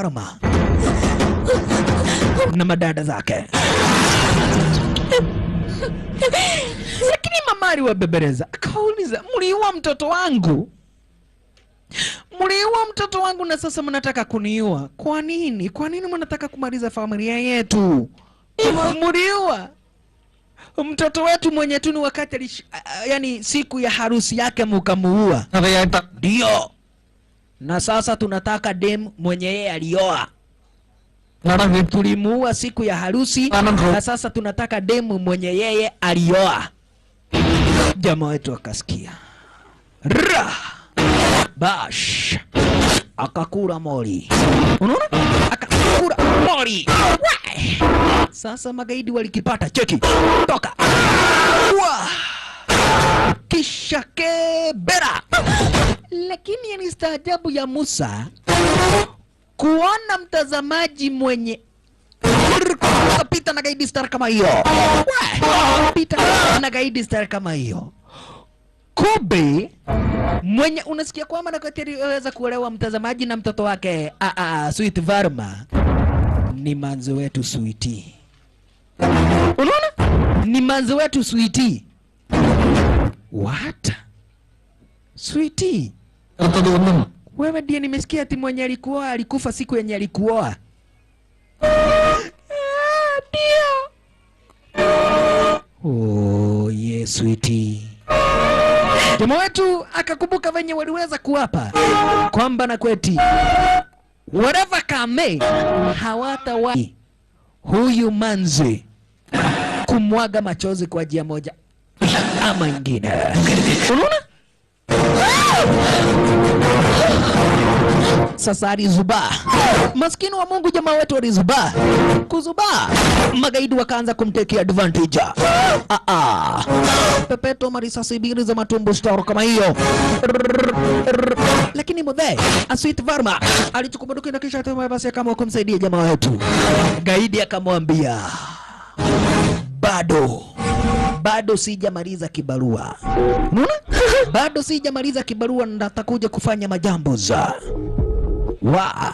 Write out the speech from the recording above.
Varma na madada zake. Lakini mama aliwabebereza akauliza, mliua mtoto wangu, mliua mtoto wangu na sasa mnataka kuniua. Kwa nini? Kwa nini mnataka kumaliza familia yetu? Mliua mtoto wetu mwenye tu ni wakati, yani siku ya harusi yake mukamuua. Ndio. Na sasa tunataka dem mwenye yeye alioa. Tulimuua siku ya harusi na sasa tunataka demu mwenye yeye alioa. Jamaa wetu akasikia. Ra! Bash! Akakula mori. Unaona? Akakula mori. Sasa magaidi walikipata cheki. Toka. Wa! Kisha kebera. Lakini ni staajabu ya Musa kuona mtazamaji mwenye pita na gaidi star kama hiyo, pita na gaidi star kama hiyo, kumbe mwenye unasikia kwamba nakatiweza kuelewa mtazamaji na mtoto wake Sweet Varma ni manzi wetu Sweetie. Unaona, ni manzi wetu Sweetie. What? Sweetie, wewe ndiye nimesikia ati mwenye alikuoa alikufa siku yenye alikuoa. Ndio. Oh, yes, sweetie. Jamaa wetu akakumbuka venye waliweza kuapa kwamba na kweti whatever kame hawatawahi huyu manzi kumwaga machozi kwa njia moja ama ingine. Unaona? Sasa alizubaa, maskini wa Mungu, jamaa wetu alizubaa, kuzubaa, magaidi wakaanza kumtekea advantage. Pepeto marisasi mbili za matumbo star kama hiyo, lakini mudhe Aswit Varma alichukua bunduki na kisha basi akaamua kumsaidia jamaa wetu. Gaidi akamwambia bado sijamaliza kibarua. Unaona? Bado sijamaliza kibarua, natakuja kufanya majambo za wa.